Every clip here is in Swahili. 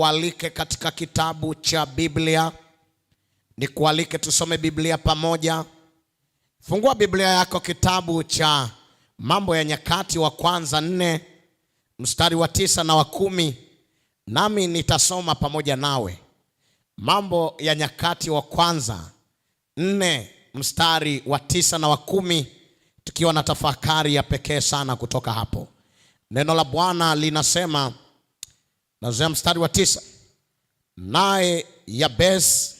Kualike katika kitabu cha Biblia, nikualike tusome Biblia pamoja. Fungua Biblia yako kitabu cha Mambo ya Nyakati wa Kwanza 4 mstari wa 9 na wa 10, nami nitasoma pamoja nawe. Mambo ya Nyakati wa Kwanza 4 mstari wa 9 na wa 10, tukiwa na tafakari ya pekee sana kutoka hapo. Neno la Bwana linasema, nazia mstari wa 9, naye Yabes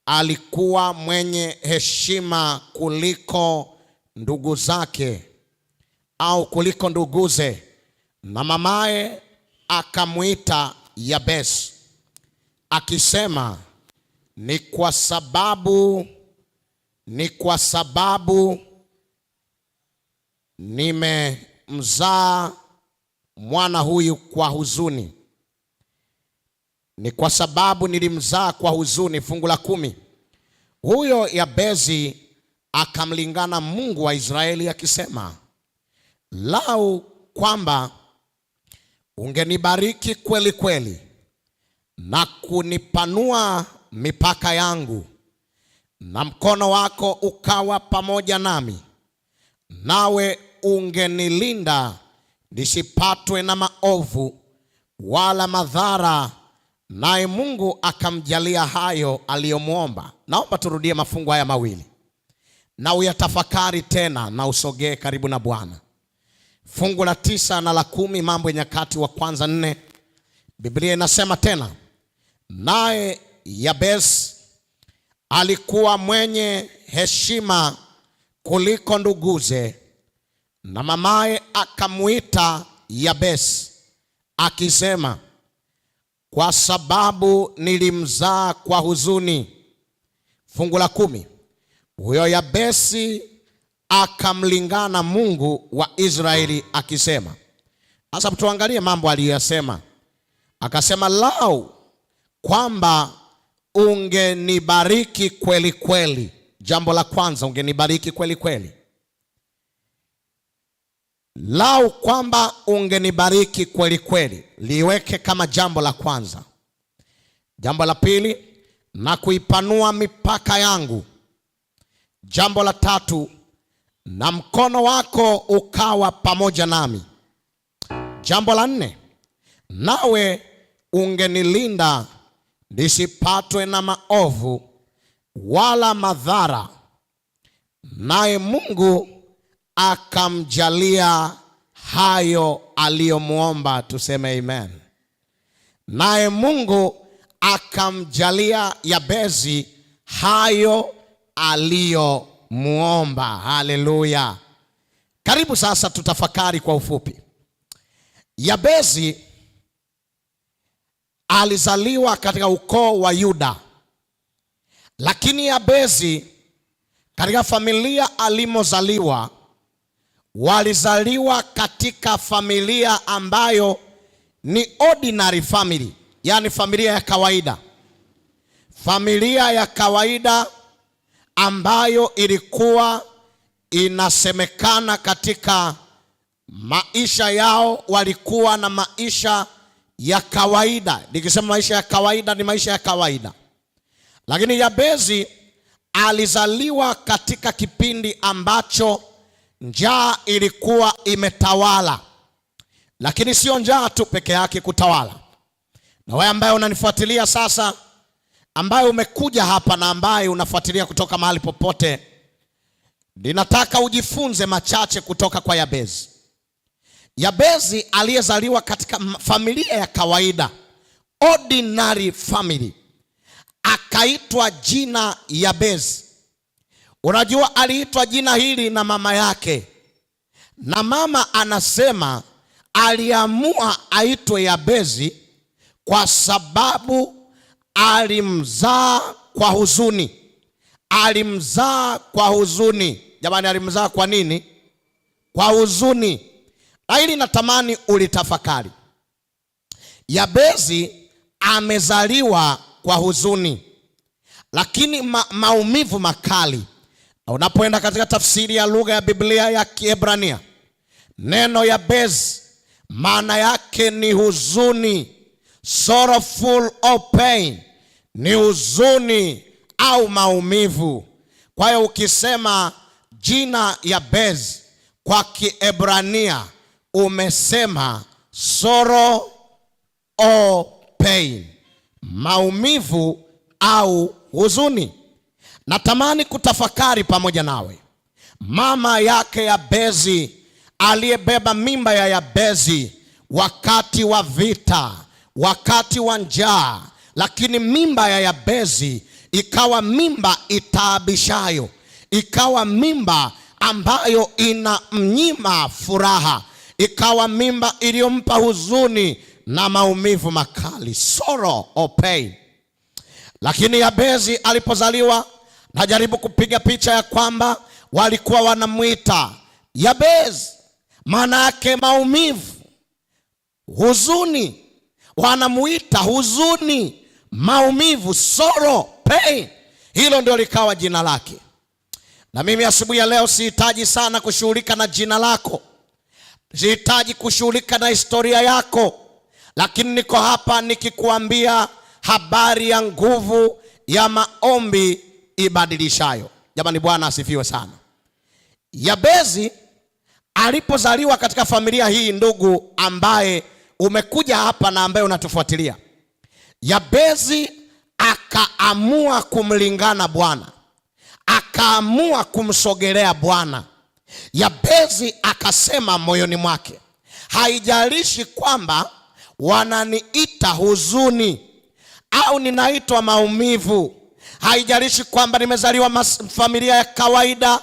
alikuwa mwenye heshima kuliko ndugu zake, au kuliko nduguze, na mamaye akamuita Yabes akisema, ni kwa sababu nimemzaa mwana huyu kwa huzuni. Ni kwa sababu nilimzaa kwa huzuni. Fungu la 10, huyo Yabezi akamlingana Mungu wa Israeli akisema, lau kwamba ungenibariki kweli kweli na kunipanua mipaka yangu, na mkono wako ukawa pamoja nami, nawe ungenilinda nisipatwe na maovu wala madhara. Naye Mungu akamjalia hayo aliyomuomba. Naomba turudie mafungu haya mawili na uyatafakari tena na usogee karibu na Bwana. Fungu la 9 na la 10, Mambo ya Nyakati wa Kwanza 4, Biblia inasema tena, naye Yabes alikuwa mwenye heshima kuliko nduguze, na mamaye akamuita Yabes akisema, kwa sababu nilimzaa kwa huzuni. Fungu la 10, huyo Yabesi akamlingana Mungu wa Israeli akisema. Sasa tuangalie mambo aliyosema. Akasema, lau kwamba ungenibariki kweli kweli. Jambo la kwanza, ungenibariki kweli kweli. Lau kwamba ungenibariki kweli kweli, liweke kama jambo la kwanza. Jambo la pili, na kuipanua mipaka yangu. Jambo la tatu, na mkono wako ukawa pamoja nami. Jambo la 4, nawe ungenilinda nisipatwe na maovu wala madhara. Naye Mungu akamjalia hayo aliyomuomba. Tuseme amen. Naye Mungu akamjalia Yabezi hayo aliyomuomba. Haleluya. Karibu sasa tutafakari kwa ufupi. Yabezi alizaliwa katika ukoo wa Yuda. Lakini Yabezi katika familia alimozaliwa, walizaliwa katika familia ambayo ni ordinary family, yani familia ya kawaida. Familia ya kawaida ambayo ilikuwa inasemekana katika maisha yao walikuwa na maisha ya kawaida. Nikisema maisha ya kawaida ni maisha ya kawaida. Lakini Yabezi alizaliwa katika kipindi ambacho njaa ilikuwa imetawala. Lakini sio njaa tu peke yake kutawala. Na wewe ambaye unanifuatilia sasa, ambaye umekuja hapa na ambaye unafuatilia kutoka mahali popote, ninataka ujifunze machache kutoka kwa Yabezi. Yabezi aliyezaliwa katika familia ya kawaida, ordinary family, akaitwa jina Yabezi. Unajua aliitwa jina hili na mama yake. Na mama anasema aliamua aitwe Yabezi kwa sababu alimzaa kwa huzuni. Alimzaa kwa huzuni. Jamani, alimzaa kwa nini? Kwa huzuni. Na hili natamani ulitafakari. Yabezi amezaliwa kwa huzuni, lakini maumivu makali. Na unapoenda katika tafsiri ya lugha ya Biblia ya Kiebrania, neno Yabezi maana yake ni huzuni, Sorrowful or pain ni huzuni au maumivu. Kwa hiyo ukisema jina Yabez kwa Kiebrania umesema sorrow or pain, maumivu au huzuni. Natamani kutafakari pamoja nawe mama yake Yabezi aliyebeba mimba ya Yabezi wakati wa vita, wakati wa njaa, lakini mimba ya Yabezi ikawa mimba itaabishayo, ikawa mimba ambayo inamnyima furaha, ikawa mimba iliyompa huzuni na maumivu makali, sorrow or pain. Lakini Yabezi alipozaliwa, najaribu kupiga picha ya kwamba walikuwa wanamwita Yabezi, maana yake maumivu, huzuni. Wanamuita huzuni, maumivu, sorrow, pain. Hilo ndio likawa jina lake. Na mimi asubuhi ya leo sihitaji sana kushughulika na jina lako, sihitaji kushughulika na historia yako, lakini niko hapa nikikuambia habari ya nguvu ya maombi ibadilishayo. Jamani, Bwana asifiwe sana. Yabezi alipozaliwa katika familia hii, ndugu ambaye umekuja hapa na ambaye unatufuatilia, Yabezi akaamua kumlingana Bwana, akaamua kumsogelea Bwana. Yabezi akasema moyoni mwake, haijalishi kwamba wananiita huzuni au ninaitwa maumivu, haijalishi kwamba nimezaliwa familia ya kawaida,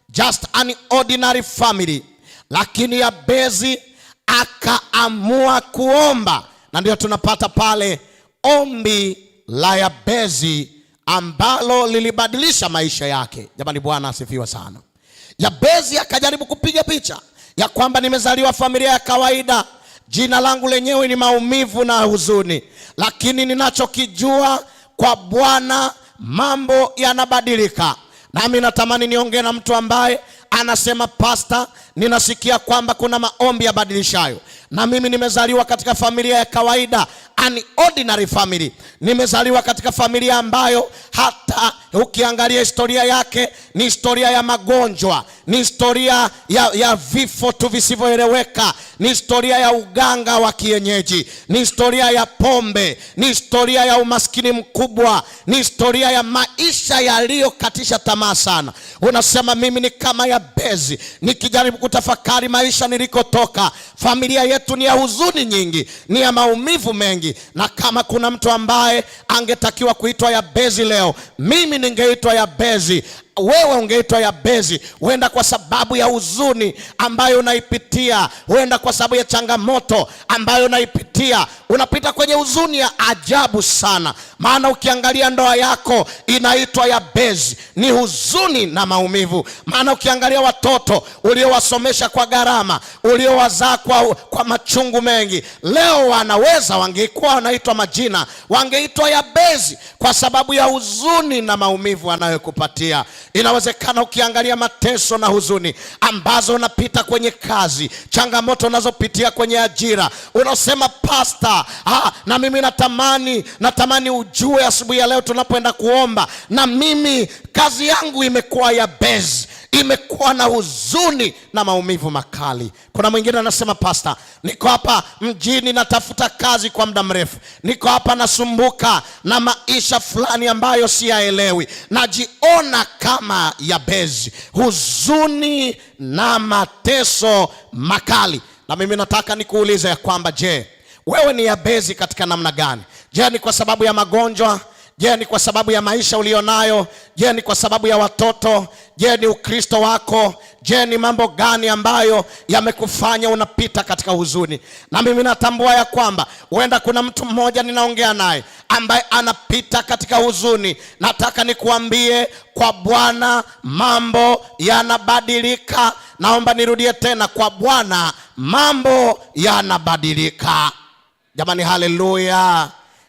just an ordinary family, lakini Yabezi akaamua kuomba, na ndio tunapata pale ombi la Yabezi ambalo lilibadilisha maisha yake. Jamani, Bwana asifiwe sana. Yabezi akajaribu kupiga picha ya kwamba nimezaliwa familia ya kawaida, jina langu lenyewe ni maumivu na huzuni, lakini ninachokijua kwa Bwana mambo yanabadilika. Nami natamani niongee na mtu ambaye anasema, pasta, ninasikia kwamba kuna maombi yabadilishayo, na mimi nimezaliwa katika familia ya kawaida, an ordinary family. Nimezaliwa katika familia ambayo hata ukiangalia historia yake ni historia ya magonjwa, ni historia ya vifo tu visivyoeleweka, ni historia ya uganga wa kienyeji, ni historia ya pombe, ni historia ya umaskini mkubwa, ni historia ya maisha yaliyokatisha tamaa sana. Unasema mimi ni kama Yabezi, nikijaribu kutafakari maisha nilikotoka, familia yetu ni ya huzuni nyingi, ni ya maumivu mengi, na kama kuna mtu ambaye angetakiwa kuitwa Yabezi leo, mimi ningeitwa Yabezi, wewe ungeitwa Yabezi. Huenda kwa sababu ya huzuni ambayo unaipitia, huenda kwa sababu ya changamoto ambayo unaipitia, unapita kwenye huzuni ya ajabu sana. Maana ukiangalia ndoa yako inaitwa Yabezi, ni huzuni na maumivu. Maana ukiangalia watoto uliowasomesha kwa gharama, uliowazaa kwa machungu mengi, leo wanaweza wangekuwa wanaitwa majina, wangeitwa Yabezi kwa sababu ya huzuni na maumivu anayokupatia. Inawezekana ukiangalia mateso na huzuni ambazo unapita kwenye kazi, changamoto unazopitia kwenye ajira, unasema pasta, na mimi natamani ujue asubuhi ya leo tunapoenda kuomba, na mimi kazi yangu imekuwa Yabezi, imekuwa na huzuni na maumivu makali. Kuna mwingine anasema pasta, niko hapa mjini natafuta kazi kwa muda mrefu, niko hapa nasumbuka na maisha fulani ambayo siyaelewi, najiona kama Yabezi, huzuni na mateso makali. Na mimi nataka nikuulize ya kwamba, je, wewe ni Yabezi katika namna gani? Je, ni kwa sababu ya magonjwa? Je, ni kwa sababu ya maisha ulionayo? Je, ni kwa sababu ya watoto? Je, ni Ukristo wako? Je, ni mambo gani ambayo yamekufanya unapita katika huzuni? Na mimi natambua ya kwamba huenda kuna mtu mmoja ninaongea naye ambaye anapita katika huzuni. Nataka nikuambie kwa Bwana mambo yanabadilika. Naomba nirudie tena, kwa Bwana mambo yanabadilika. Jamani, haleluya!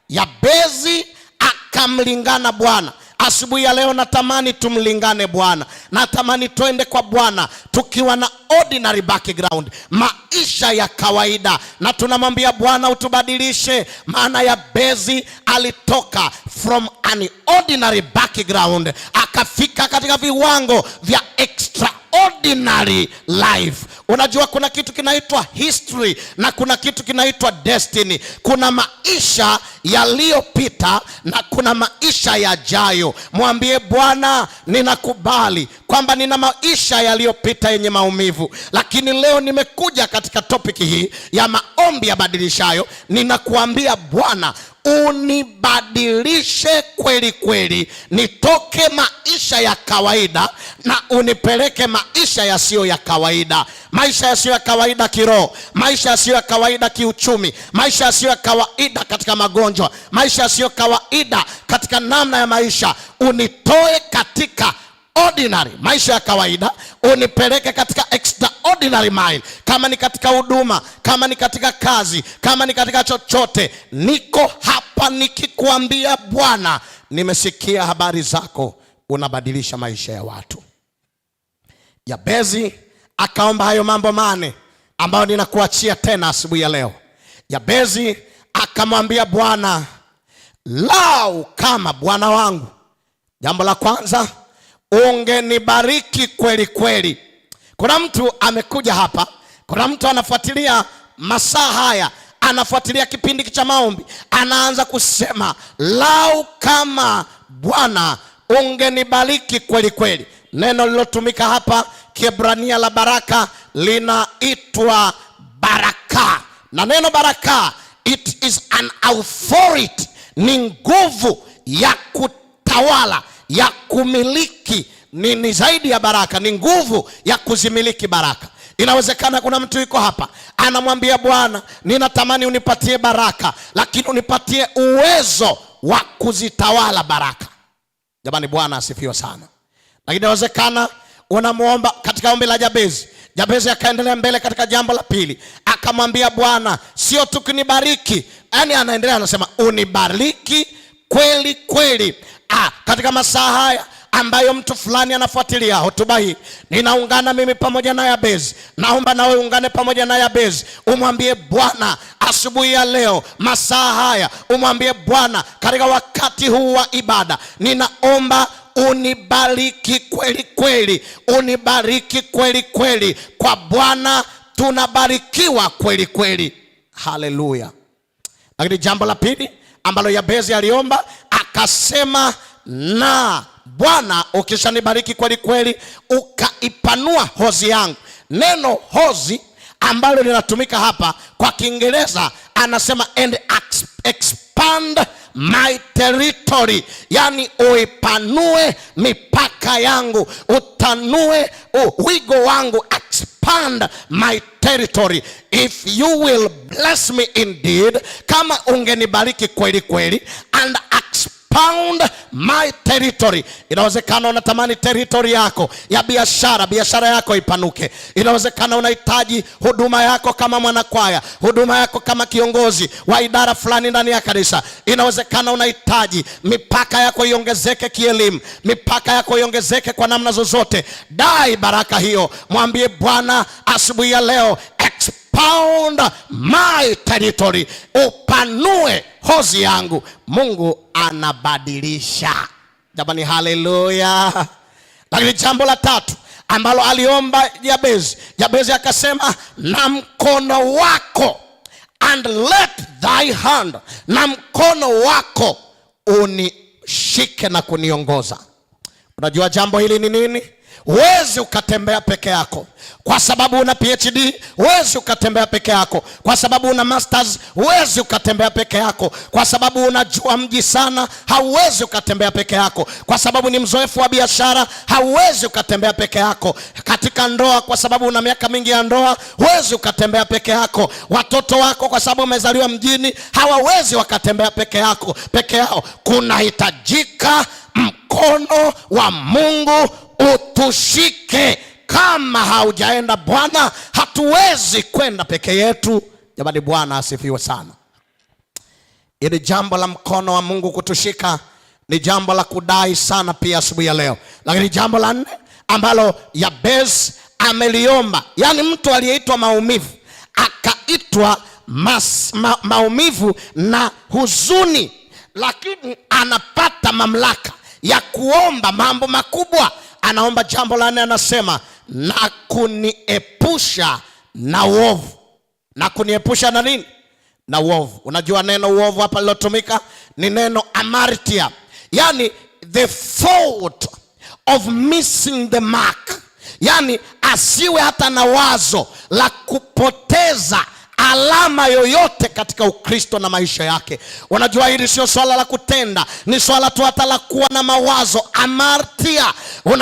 Yabezi akamlingana Bwana, Asubuhi ya leo natamani tumlingane Bwana, natamani twende kwa Bwana tukiwa na ordinary background, maisha ya kawaida, na tunamwambia Bwana utubadilishe. Maana Yabezi alitoka from an ordinary background akafika katika viwango vya extraordinary life. Unajua kuna kitu kinaitwa history na kuna kitu kinaitwa destiny. Kuna maisha yaliyopita na kuna maisha yajayo. Mwambie Bwana, ninakubali kwamba nina maisha yaliyopita yenye maumivu, lakini leo nimekuja katika topic hii ya maombi yabadilishayo. Ninakuambia Bwana, unibadilishe kweli kweli, nitoke maisha ya kawaida na unipeleke maisha yasiyo ya kawaida, maisha yasiyo ya kawaida kiroho, maisha yasiyo ya kawaida kiuchumi, maisha yasiyo ya kawaida katika magonjwa, maisha yasiyo kawaida katika namna ya maisha. Unitoe katika ordinary, maisha ya kawaida, unipeleke katika extraordinary mind. Kama ni katika huduma, kama ni katika kazi, kama ni katika chochote, niko hapa nikikuambia Bwana, nimesikia habari zako, unabadilisha maisha ya watu. Yabezi akaomba hayo mambo 4 ambayo ninakuachia tena asubuhi ya leo. Yabezi akamwambia Bwana, lau kama Bwana wangu, jambo la kwanza, ungenibariki kweli kweli. Kuna mtu amekuja hapa, kuna mtu anafuatilia masaa haya, anafuatilia kipindi cha maombi, anaanza kusema lau kama Bwana ungenibariki kweli kweli. Neno lilotumika hapa Kiebrania la baraka linaitwa baraka, na neno baraka, it is an authority, ni nguvu ya kutawala, ya kumiliki. Ni zaidi ya baraka, ni nguvu ya kuzimiliki baraka. Inawezekana kuna mtu yuko hapa anamwambia Bwana, ninatamani unipatie baraka, lakini unipatie uwezo wa kuzitawala baraka. Jamani, Bwana asifiwe sana. Lakini inawezekana unamuomba katika ombi la Jabezi. Jabezi akaendelea mbele katika jambo la pili, akamwambia Bwana, sio tu kunibariki, yani anaendelea anasema unibariki kweli kweli. Katika masaa haya ambayo mtu fulani anafuatilia hotuba hii, ninaungana mimi pamoja na Yabezi. Naomba nawe ungane pamoja na Yabezi, umwambie Bwana asubuhi ya leo, masaa haya, umwambie Bwana katika wakati huu wa ibada, ninaomba unibariki kweli kweli, unibariki kweli kweli. Kwa Bwana tunabarikiwa kweli kweli. Haleluya. Lakini jambo la pili ambalo Yabezi aliomba akasema, na Bwana ukishanibariki kweli kweli, ukaipanua hozi yangu. Neno hozi ambalo linatumika hapa kwa Kiingereza anasema and expand my territory, yani uipanue mipaka yangu, utanue wigo wangu, expand my territory. If you will bless me indeed, kama ungenibariki kweli kweli, and expound my territory. Inawezekana unatamani territory yako ya biashara, biashara yako ipanuke. Inawezekana unahitaji huduma yako kama mwanakwaya, huduma yako kama kiongozi wa idara fulani ndani ya kanisa. Inawezekana unahitaji mipaka yako iongezeke kielimu, mipaka yako iongezeke kwa namna zozote. Dai baraka hiyo, mwambie Bwana asubuhi ya leo, expound my territory, upanue hozi yangu. Mungu anabadilisha. Jamani, haleluya. Lakini jambo la tatu ambalo aliomba Jabezi, Jabezi akasema, na mkono wako, and let thy hand, na mkono wako unishike na kuniongoza. Unajua jambo hili ni nini? Huwezi ukatembea peke yako kwa sababu una PhD. Huwezi ukatembea peke yako kwa sababu una masters. Huwezi ukatembea peke yako kwa sababu unajua mji sana. Hauwezi ukatembea peke yako kwa sababu ni mzoefu wa biashara. Hauwezi ukatembea peke yako katika ndoa kwa sababu una miaka mingi ya ndoa. Huwezi ukatembea peke yako. Watoto wako kwa sababu umezaliwa mjini hawawezi wakatembea peke yako, peke yao. Kunahitajika mkono wa Mungu utushike. Kama haujaenda Bwana, hatuwezi kwenda peke yetu. Jamani, Bwana asifiwe sana. Ili jambo la mkono wa Mungu kutushika Ni jambo la kudai sana pia asubuhi ya leo. Lakini jambo la nne ambalo Yabez ameliomba, yaani mtu aliyeitwa maumivu akaitwa maumivu na huzuni, lakini anapata mamlaka ya kuomba mambo makubwa. Anaomba jambo la nne, anasema na kuniepusha na uovu. Na kuniepusha na nini? Na uovu. Unajua neno uovu hapa lilotumika ni neno amartia, yani the fault of missing the mark, yani asiwe hata na wazo la kupoteza alama yoyote katika Ukristo na maisha yake. Unajua hili sio swala la kutenda, ni swala tu hata la kuwa na mawazo amartia.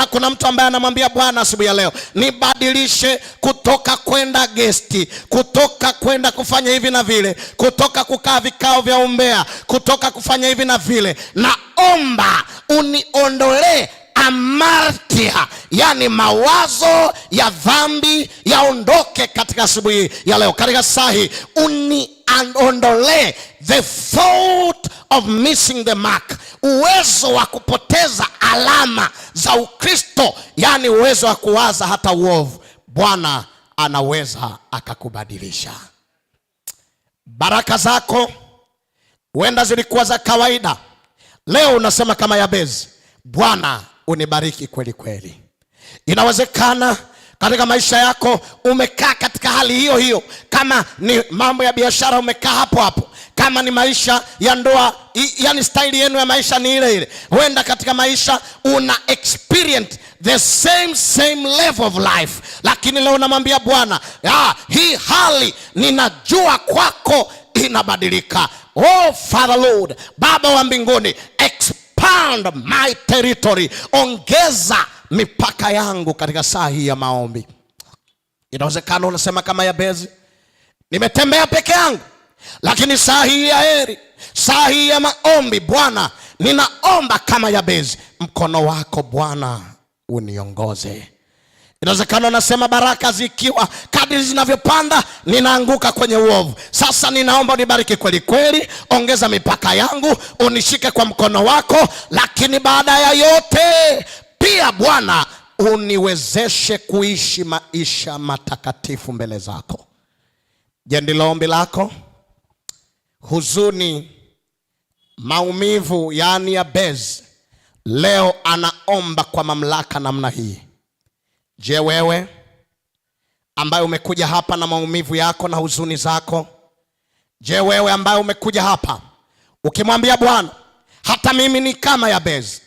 Kuna mtu ambaye anamwambia Bwana asubuhi ya leo, nibadilishe kutoka kwenda gesti, kutoka kwenda kufanya hivi na vile, kutoka kukaa vikao vya umbea, kutoka kufanya hivi na vile, naomba uniondolee amartia, yani mawazo ya dhambi yaondoke katika asubuhi ya leo, katika saa hii uniondolee the thought of missing the mark, uwezo wa kupoteza alama za Ukristo, yani uwezo wa kuwaza hata uovu. Bwana anaweza akakubadilisha. Baraka zako huenda zilikuwa za kawaida, leo unasema kama Yabezi, Bwana unibariki kweli kweli. Inawezekana katika maisha yako umekaa katika hali hiyo hiyo, kama ni mambo ya biashara umekaa hapo hapo, kama ni maisha ya ndoa, yani staili yenu ya maisha ni ile ile. Huenda katika maisha una experience the same level of life, lakini leo unamwambia Bwana, hii hali ninajua kwako inabadilika. Oh Father Lord, Baba wa mbinguni, expand my territory, ongeza mipaka yangu katika saa hii ya maombi. Inawezekana unasema kama Yabezi, nimetembea peke yangu, lakini saa hii ya heri, saa hii ya maombi, Bwana ninaomba kama Yabezi, mkono wako Bwana uniongoze. Inawezekana unasema baraka zikiwa kadri zinavyopanda ninaanguka kwenye uovu. Sasa ninaomba unibariki kweli kweli, ongeza mipaka yangu, unishike kwa mkono wako, lakini baada ya yote pia Bwana uniwezeshe kuishi maisha matakatifu mbele zako. Je, ndilo ombi lako? Huzuni, maumivu, yaani Yabez leo anaomba kwa mamlaka namna hii. Je, wewe ambaye umekuja hapa na maumivu yako na huzuni zako, je, wewe ambaye umekuja hapa ukimwambia Bwana, hata mimi ni kama Yabez,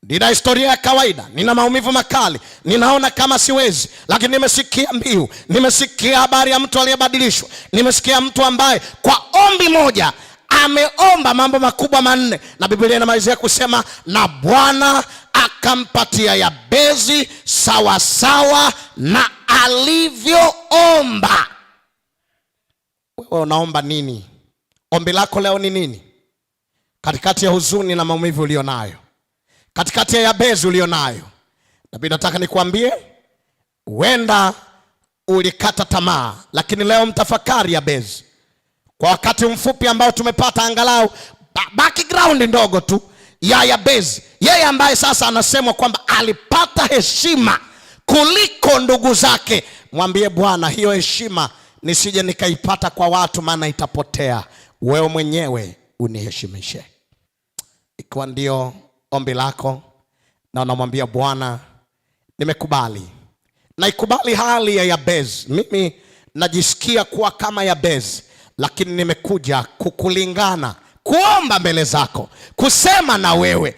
nina historia ya kawaida, nina maumivu makali, ninaona kama siwezi, lakini nimesikia mbiu, nimesikia habari ya mtu aliyebadilishwa, nimesikia mtu ambaye kwa ombi moja ameomba mambo makubwa manne, na Biblia inamalizia kusema na Bwana akampatia Yabezi sawasawa na alivyoomba. Wewe unaomba nini? Ombi lako leo ni nini? Katikati ya huzuni na maumivu ulionayo, katikati ya Yabezi ulionayo, na nataka nikuambie, huenda ulikata tamaa, lakini leo mtafakari Yabezi. Kwa wakati mfupi ambao tumepata, angalau background ndogo tu ya Yabezi, yeye ambaye sasa anasemwa kwamba alipata heshima kuliko ndugu zake. Mwambie Bwana, hiyo heshima nisije nikaipata kwa watu, maana itapotea. Wewe mwenyewe uniheshimishe. Ikiwa ndio ombi lako na unamwambia Bwana, nimekubali, naikubali hali ya Yabezi, mimi najisikia kuwa kama Yabezi, lakini nimekuja kukulingana, kuomba mbele zako, kusema na wewe,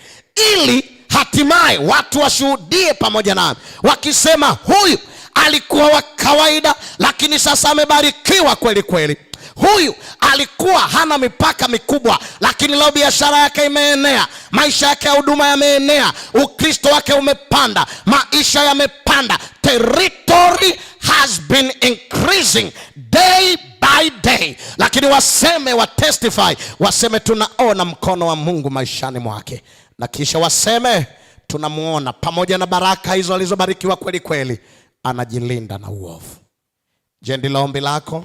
ili hatimaye watu washuhudie pamoja nami wakisema, huyu alikuwa wa kawaida, lakini sasa amebarikiwa kweli kweli. Huyu alikuwa hana mipaka mikubwa, lakini leo biashara yake imeenea, maisha yake ya huduma yameenea, Ukristo wake umepanda, maisha yamepanda. Territory has been increasing day by day. Lakini waseme, wa testify, waseme tunaona mkono wa Mungu maishani mwake, na kisha waseme tunamuona pamoja na baraka hizo alizobarikiwa kweli kweli, anajilinda na uovu. Je, ndilo ombi lako?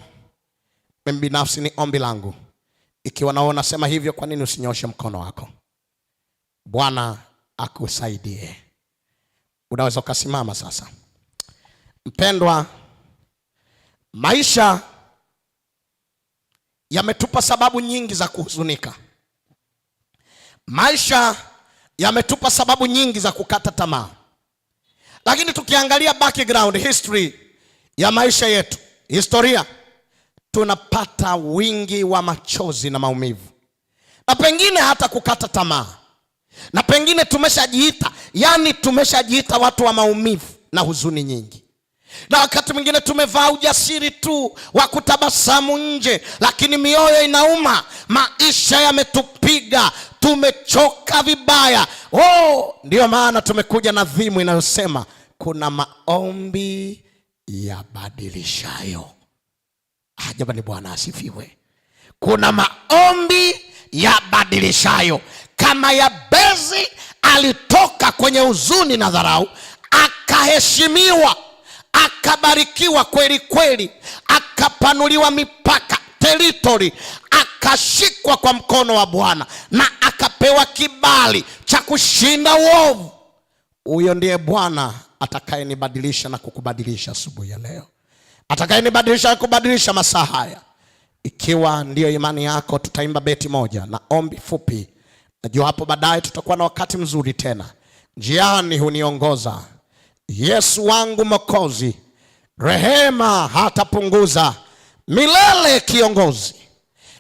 Mimi binafsi ni ombi langu. Ikiwa naona nasema hivyo, kwa nini usinyoshe mkono wako? Bwana akusaidie. Unaweza ukasimama sasa. Mpendwa, maisha yametupa sababu nyingi za kuhuzunika. Maisha yametupa sababu nyingi za kukata tamaa. Lakini tukiangalia background history ya maisha yetu, historia, tunapata wingi wa machozi na maumivu, na pengine hata kukata tamaa, na pengine tumeshajiita, yani tumeshajiita watu wa maumivu na huzuni nyingi, na wakati mwingine tumevaa ujasiri tu wa kutabasamu nje, lakini mioyo inauma. Maisha yametupiga, tumechoka vibaya. Oh, ndiyo maana tumekuja na theme inayosema kuna maombi yabadilishayo. Ah, jamani, Bwana asifiwe. Kuna maombi yabadilishayo. Kama Yabezi alitoka kwenye huzuni na dharau, akaheshimiwa, akabarikiwa kweli kweli, akapanuliwa mipaka, territory, akashikwa kwa mkono wa Bwana na akapewa kibali cha kushinda uovu. Huyo ndiye Bwana atakayenibadilisha na kukubadilisha asubuhi ya leo, atakayenibadilisha na kubadilisha masaa haya. Ikiwa ndiyo imani yako, tutaimba beti moja na ombi fupi. Najua hapo baadaye tutakuwa na wakati mzuri tena. Njiani huniongoza Yesu wangu Mwokozi, rehema hatapunguza, milele kiongozi.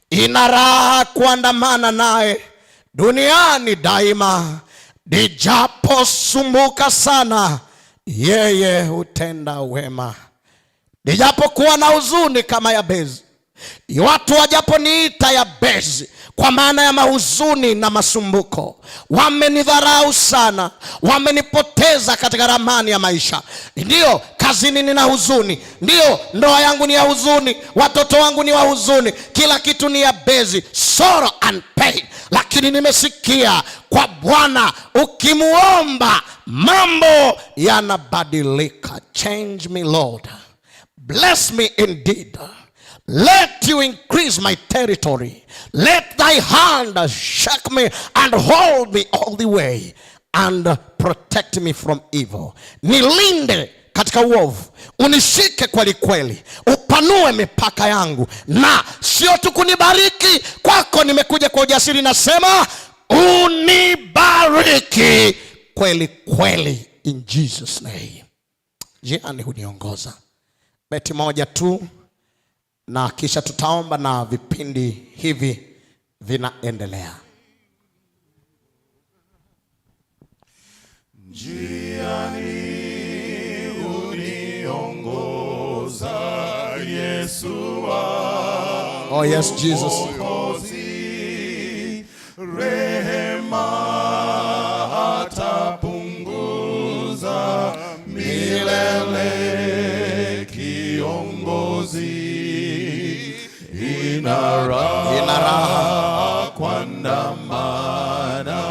Ina raha kuandamana naye duniani daima, nijaposumbuka sana, yeye hutenda wema. Nijapokuwa na huzuni kama Yabezi, watu wajaponiita Yabezi kwa maana ya mahuzuni na masumbuko, wamenidharau sana, wamenipoteza katika ramani ya maisha. Ndiyo, kazini nina huzuni, ndiyo, ndoa yangu ni ya huzuni, watoto wangu ni wa huzuni, kila kitu ni Yabezi, sorrow and pain. Lakini nimesikia kwa Bwana ukimuomba mambo yanabadilika. Change me Lord, bless me indeed. Let you increase my territory. Let thy hand shake me and hold me all the way and protect me from evil. Nilinde katika uovu, unishike kweli kweli, upanue mipaka yangu, na sio tu kunibariki. Kwako nimekuja kwa ujasiri, nasema unibariki kweli kweli, in Jesus name. Njiani huniongoza. Beti moja tu na kisha tutaomba na vipindi hivi vinaendelea. Njiani uniongoza Yesu wangu. Oh yes, Jesus. Mwokozi, rehema hatapunguza milele kiongozi, ina raha Ina raha kuandamana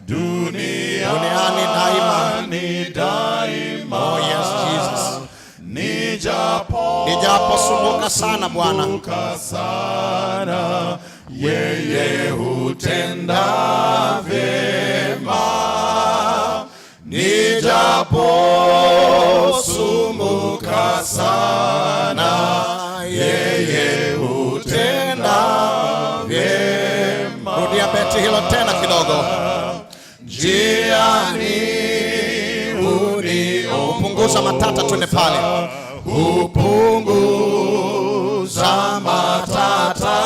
duniani daima. Duniani daima. Oh yes, Jesus. Nijapo Nijaposumbuka sana Bwana, sumbuka sana, yeye hutenda vyema. Nijaposumbuka sana, yeye hutenda vyema. Rudia beti hilo tena kidogo. Njiani Punguza matata, twende pale. Hupunguza matata,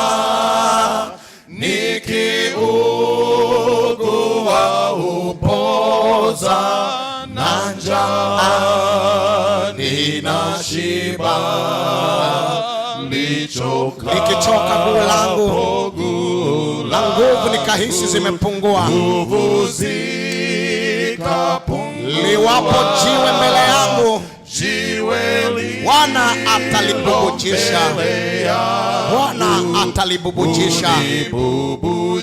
nikiugua hupoza, na njaa ninashiba, Nikichoka guu langu na nguvu nikahisi zimepungua, nguvu zikapungua, liwapo jiwe mbele yangu, jiwe Bwana atalibubujisha. mbele yangu, Bwana atalibubujisha.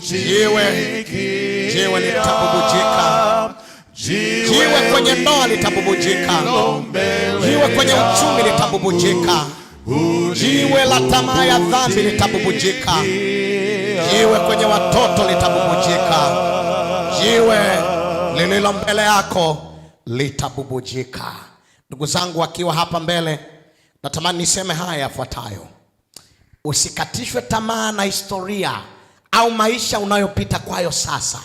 Jiwe, jiwe litabubujika. Jiwe kwenye ndoa litabubujika. Jiwe kwenye uchumi litabubujika. Jiwe la tamaa ya dhambi litabubujika. Jiwe kwenye watoto litabubujika. Jiwe Jiwe lililo mbele yako litabubujika. Ndugu zangu, wakiwa hapa mbele, natamani niseme haya yafuatayo. Usikatishwe tamaa na historia au maisha unayopita kwayo sasa.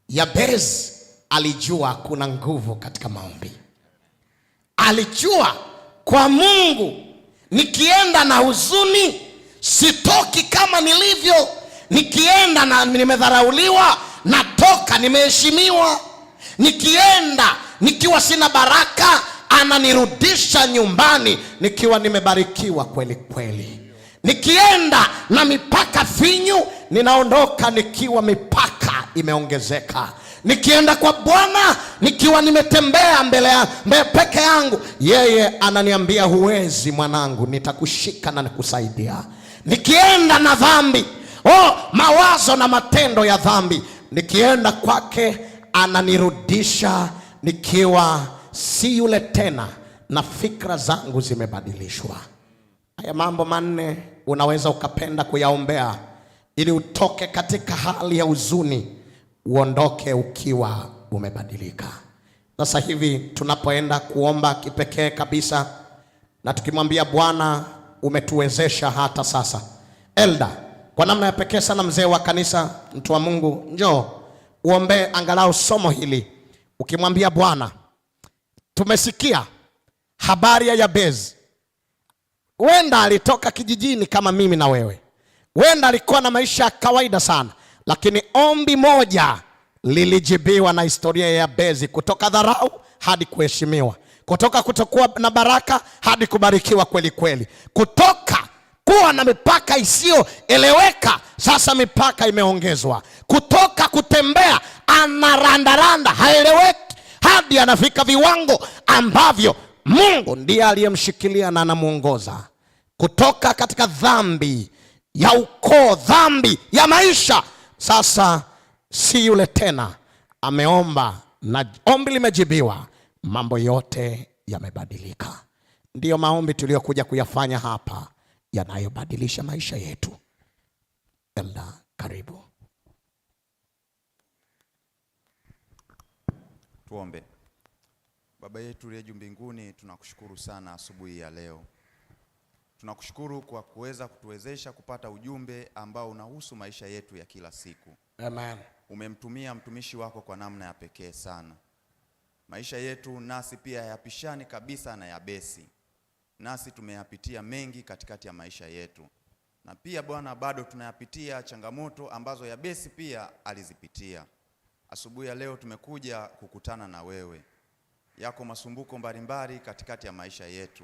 Yabez alijua kuna nguvu katika maombi. Alijua kwa Mungu nikienda na huzuni sitoki kama nilivyo, nikienda na nimedharauliwa natoka nimeheshimiwa, nikienda nikiwa sina baraka ananirudisha nyumbani nikiwa nimebarikiwa kweli kweli, nikienda na mipaka finyu ninaondoka nikiwa mipaka imeongezeka. Nikienda kwa Bwana nikiwa nimetembea mbele ya peke yangu, yeye ananiambia huwezi mwanangu, nitakushika na nikusaidia. Nikienda na dhambi, mawazo na matendo ya dhambi, nikienda kwake ananirudisha nikiwa si yule tena, na fikra zangu zimebadilishwa. Haya mambo manne unaweza ukapenda kuyaombea ili utoke katika hali ya huzuni, uondoke ukiwa umebadilika. Sasa hivi tunapoenda kuomba kipekee kabisa na tukimwambia Bwana umetuwezesha hata sasa. Elda, kwa namna ya pekee sana, mzee wa kanisa, mtu wa Mungu, njoo uombee angalau somo hili ukimwambia Bwana, tumesikia habari ya Yabez. Wenda alitoka kijijini kama mimi na wewe, wenda alikuwa na maisha ya kawaida sana, lakini ombi moja lilijibiwa na historia ya Yabezi, kutoka dharau hadi kuheshimiwa, kutoka kutokuwa na baraka hadi kubarikiwa kweli kweli, kutoka kuwa na mipaka isiyoeleweka, sasa mipaka imeongezwa, kutoka kutembea anarandaranda haeleweki, hadi anafika viwango ambavyo Mungu ndiye aliyemshikilia na anamuongoza, kutoka katika dhambi ya ukoo, dhambi ya maisha, sasa si yule tena. Ameomba na ombi limejibiwa, mambo yote yamebadilika. Ndiyo maombi tuliyokuja kuyafanya hapa yanayobadilisha maisha yetu. Elda, karibu. Tuombe. Baba yetu uliye juu mbinguni, tunakushukuru sana asubuhi ya leo. Tunakushukuru kwa kuweza kutuwezesha kupata ujumbe ambao unahusu maisha yetu ya kila siku. Amen. Umemtumia mtumishi wako kwa namna ya pekee sana. Maisha yetu nasi pia hayapishani kabisa na Yabesi. Nasi tumeyapitia mengi katikati ya maisha yetu. Na pia Bwana bado tunayapitia changamoto ambazo Yabesi pia alizipitia. Asubuhi ya leo tumekuja kukutana na wewe. Yako masumbuko mbalimbali katikati ya maisha yetu.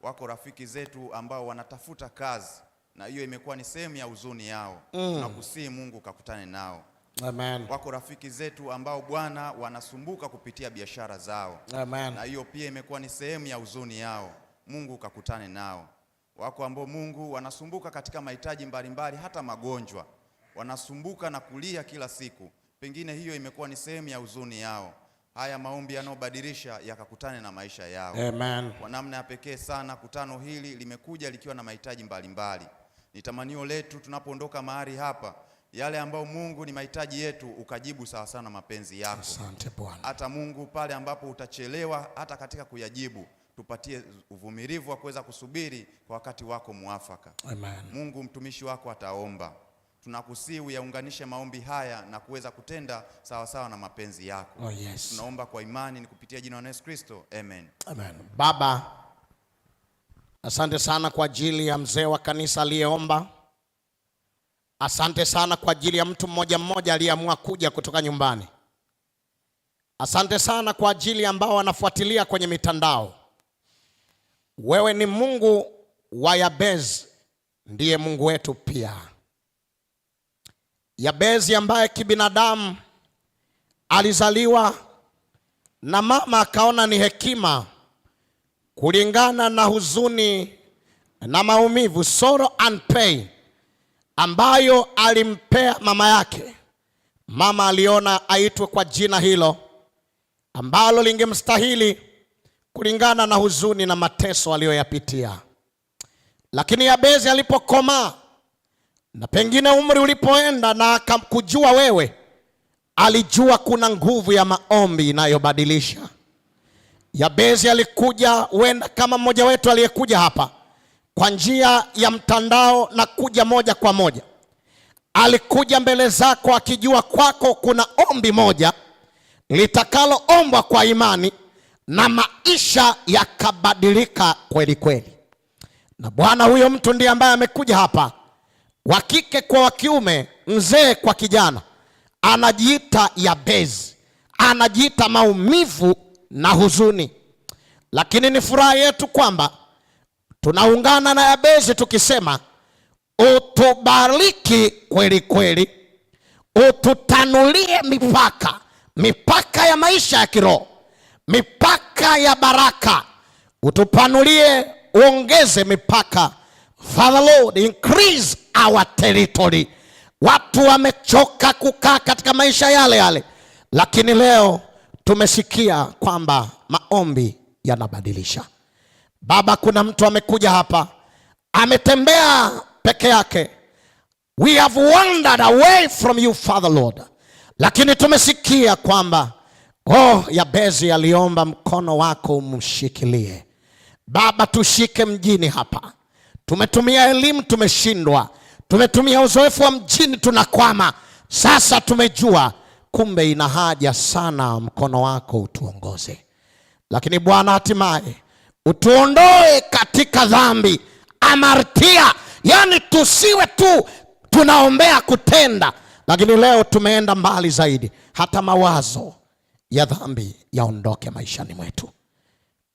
Wako rafiki zetu ambao wanatafuta kazi na hiyo imekuwa ni sehemu ya huzuni yao. Tunakusihi Mungu kakutane nao. Amen. Wako rafiki zetu ambao Bwana wanasumbuka kupitia biashara zao. Amen. Na hiyo pia imekuwa ni sehemu ya huzuni yao. Mungu kakutane nao. Wako ambao Mungu wanasumbuka katika mahitaji mbalimbali, hata magonjwa. Wanasumbuka na kulia kila siku. Pengine hiyo imekuwa ni sehemu ya huzuni yao. Haya maombi yanayobadilisha yakakutane na maisha yao. Amen. Kwa namna ya pekee sana kutano hili limekuja likiwa na mahitaji mbalimbali. Ni tamanio letu tunapoondoka mahali hapa, yale ambayo Mungu ni mahitaji yetu ukajibu sawa sawa na mapenzi yako. Asante Bwana. Hata Mungu pale ambapo utachelewa hata katika kuyajibu, tupatie uvumilivu wa kuweza kusubiri kwa wakati wako muafaka. Amen. Mungu mtumishi wako ataomba. Tunakusihi uyaunganishe maombi haya na kuweza kutenda sawa sawa na mapenzi yako. Oh, yes. Tunaomba kwa imani ni kupitia jina la Yesu Kristo. Amen. Amen. Baba, asante sana kwa ajili ya mzee wa kanisa aliyeomba. Asante sana kwa ajili ya mtu mmoja mmoja aliyeamua kuja kutoka nyumbani. Asante sana kwa ajili ambao wanafuatilia kwenye mitandao. Wewe ni Mungu wa Yabez, ndiye Mungu wetu pia. Yabezi ambaye kibinadamu alizaliwa na mama akaona ni hekima kulingana na huzuni na maumivu, sorrow and pain ambayo alimpea mama yake. Mama aliona aitwe kwa jina hilo ambalo lingemstahili kulingana na huzuni na mateso aliyoyapitia. Lakini Yabezi alipokomaa na pengine umri ulipoenda na akakujua wewe, Alijua kuna nguvu ya maombi inayobadilisha. Yabezi alikuja, huenda kama mmoja wetu aliyekuja hapa kwa njia ya mtandao na kuja moja kwa moja. Alikuja mbele zako akijua kwako kuna ombi moja litakaloombwa kwa imani na maisha yakabadilika kweli kweli. Na Bwana, huyo mtu ndiye ambaye amekuja hapa, wa kike kwa wa kiume, mzee kwa kijana, anajiita Yabezi, anajiita maumivu na huzuni. Lakini ni furaha yetu kwamba tunaungana na Yabezi tukisema utubariki kweli kweli, ututanulie mipaka, mipaka ya maisha ya kiroho, mipaka ya baraka, utupanulie, uongeze mipaka. Father Lord, increase our territory. Watu wamechoka kukaa katika maisha yale yale, lakini leo tumesikia kwamba maombi yanabadilisha. Baba, kuna mtu amekuja hapa, ametembea peke yake. We have wandered away from you, Father Lord, lakini tumesikia kwamba, oh, Yabezi aliomba mkono wako umshikilie. Baba, tushike mjini hapa. Tumetumia elimu tumeshindwa, tumetumia uzoefu wa mjini tunakwama. Sasa tumejua kumbe ina haja sana mkono wako utuongoze. Lakini Bwana, hatimaye utuondoe katika dhambi amartia, yani tusiwe tu tunaombea kutenda, lakini leo tumeenda mbali zaidi, hata mawazo ya dhambi yaondoke maishani mwetu.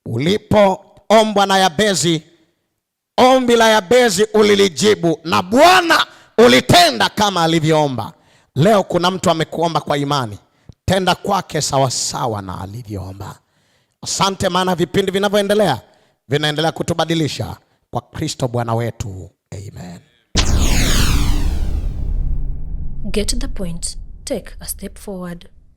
Ulipoombwa na Yabezi, ombi la Yabezi ulilijibu na Bwana ulitenda kama alivyoomba. Leo kuna mtu amekuomba kwa imani, tenda kwake sawasawa na alivyoomba. Asante, maana vipindi vinavyoendelea vinaendelea kutubadilisha kwa Kristo Bwana wetu. Amen. Get the point. Take a step forward.